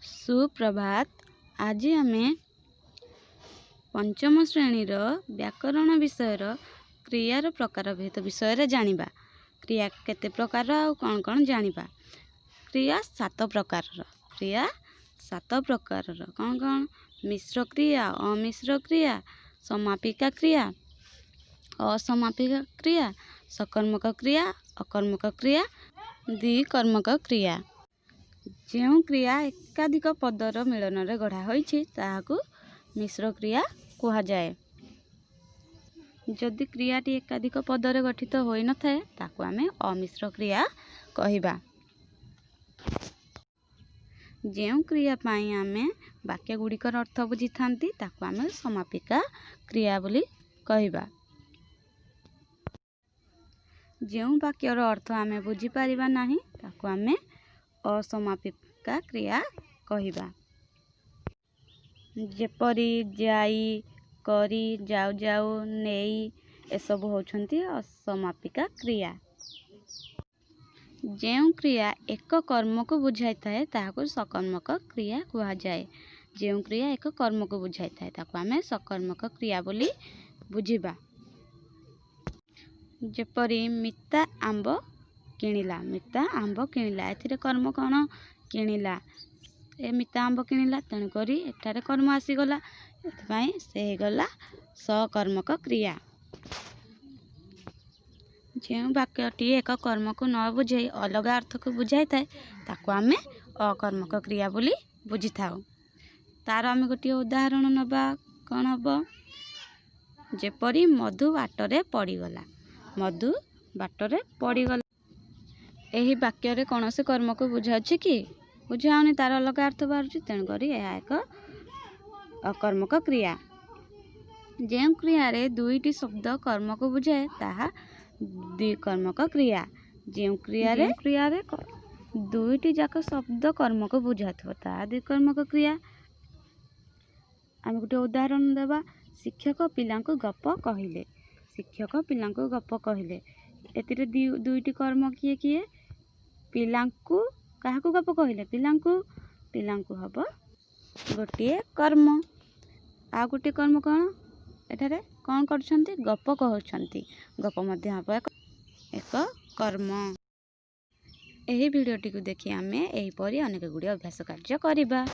ସୁପ୍ରଭାତ। ଆଜି ଆମେ ପଞ୍ଚମ ଶ୍ରେଣୀର ବ୍ୟାକରଣ ବିଷୟର କ୍ରିୟାର ପ୍ରକାରଭେଦ ବିଷୟରେ ଜାଣିବା। କ୍ରିୟା କେତେ ପ୍ରକାର ଆଉ କ'ଣ କ'ଣ ଜାଣିବା। କ୍ରିୟା ସାତ ପ୍ରକାରର। କ୍ରିୟା ସାତ ପ୍ରକାରର। କ'ଣ କ'ଣ? ମିଶ୍ର କ୍ରିୟା, ଅମିଶ୍ର କ୍ରିୟା, ସମାପିକା କ୍ରିୟା, ଅସମାପିକା କ୍ରିୟା, ସକର୍ମକ କ୍ରିୟା, ଅକର୍ମକ କ୍ରିୟା, ଦ୍ୱିକର୍ମକ କ୍ରିୟା। ଯେଉଁ କ୍ରିୟା ଏକାଧିକ ପଦର ମିଳନରେ ଗଢ଼ା ହୋଇଛି, ତାହାକୁ ମିଶ୍ର କ୍ରିୟା କୁହାଯାଏ। ଯଦି କ୍ରିୟାଟି ଏକାଧିକ ପଦରେ ଗଠିତ ହୋଇନଥାଏ, ତାକୁ ଆମେ ଅମିଶ୍ର କ୍ରିୟା କହିବା। ଯେଉଁ କ୍ରିୟା ପାଇଁ ଆମେ ବାକ୍ୟ ଗୁଡ଼ିକର ଅର୍ଥ ବୁଝିଥାନ୍ତି, ତାକୁ ଆମେ ସମାପିକା କ୍ରିୟା ବୋଲି କହିବା। ଯେଉଁ ବାକ୍ୟର ଅର୍ଥ ଆମେ ବୁଝିପାରିବା ନାହିଁ, ତାକୁ ଆମେ ଅସମାପିକା କ୍ରିୟା କହିବା। ଯେପରି ଯାଇ, କରି, ଯାଉ ଯାଉ, ନେଇ, ଏସବୁ ହେଉଛନ୍ତି ଅସମାପିକା କ୍ରିୟା। ଯେଉଁ କ୍ରିୟା ଏକ କର୍ମକୁ ବୁଝାଇଥାଏ, ତାହାକୁ ସକର୍ମକ କ୍ରିୟା କୁହାଯାଏ। ଯେଉଁ କ୍ରିୟା ଏକ କର୍ମକୁ ବୁଝାଇଥାଏ, ତାକୁ ଆମେ ସକର୍ମକ କ୍ରିୟା ବୋଲି ବୁଝିବା। ଯେପରି ମିତା ଆମ୍ବ କିଣିଲା। ମିତା ଆମ୍ବ କିଣିଲା। ଏଥିରେ କର୍ମ କ'ଣ? କିଣିଲା। ଏ ମିତା ଆମ୍ବ କିଣିଲା, ତେଣୁକରି ଏଠାରେ କର୍ମ ଆସିଗଲା। ଏଥିପାଇଁ ସେ ହେଇଗଲା ସକର୍ମକ କ୍ରିୟା। ଯେଉଁ ବାକ୍ୟଟି ଏକ କର୍ମକୁ ନ ବୁଝାଇ ଅଲଗା ଅର୍ଥକୁ ବୁଝାଇଥାଏ, ତାକୁ ଆମେ ଅକର୍ମକ କ୍ରିୟା ବୋଲି ବୁଝିଥାଉ। ତାର ଆମେ ଗୋଟିଏ ଉଦାହରଣ ନେବା। କ'ଣ ହେବ? ଯେପରି ମଧୁ ବାଟରେ ପଡ଼ିଗଲା। ମଧୁ ବାଟରେ ପଡ଼ିଗଲା। ଏହି ବାକ୍ୟରେ କୌଣସି କର୍ମକୁ ବୁଝାଉଛି କି? ବୁଝାଉନି, ତାର ଅଲଗା ଅର୍ଥ ବାହାରୁଛି। ତେଣୁକରି ଏହା ଏକ ଅକର୍ମକ କ୍ରିୟା। ଯେଉଁ କ୍ରିୟାରେ ଦୁଇଟି ଶବ୍ଦ କର୍ମକୁ ବୁଝାଏ, ତାହା ଦ୍ୱିକର୍ମକ କ୍ରିୟା। ଯେଉଁ କ୍ରିୟାରେ ଦୁଇଟି ଯାକ ଶବ୍ଦ କର୍ମକୁ ବୁଝାଉଥିବ, ତାହା ଦ୍ୱିକର୍ମକ କ୍ରିୟା। ଆମେ ଗୋଟିଏ ଉଦାହରଣ ଦେବା। ଶିକ୍ଷକ ପିଲାଙ୍କୁ ଗପ କହିଲେ। ଶିକ୍ଷକ ପିଲାଙ୍କୁ ଗପ କହିଲେ। ଏଥିରେ ଦୁଇଟି କର୍ମ କିଏ କିଏ? ପିଲାଙ୍କୁ। କାହାକୁ ଗପ କହିଲେ? ପିଲାଙ୍କୁ। ପିଲାଙ୍କୁ ହେବ ଗୋଟିଏ କର୍ମ। ଆଉ ଗୋଟିଏ କର୍ମ କ'ଣ? ଏଠାରେ କ'ଣ କରୁଛନ୍ତି? ଗପ କହୁଛନ୍ତି। ଗପ ମଧ୍ୟ ହେବ ଏକ କର୍ମ। ଏହି ଭିଡ଼ିଓଟିକୁ ଦେଖି ଆମେ ଏହିପରି ଅନେକ ଗୁଡ଼ିଏ ଅଭ୍ୟାସ କାର୍ଯ୍ୟ କରିବା।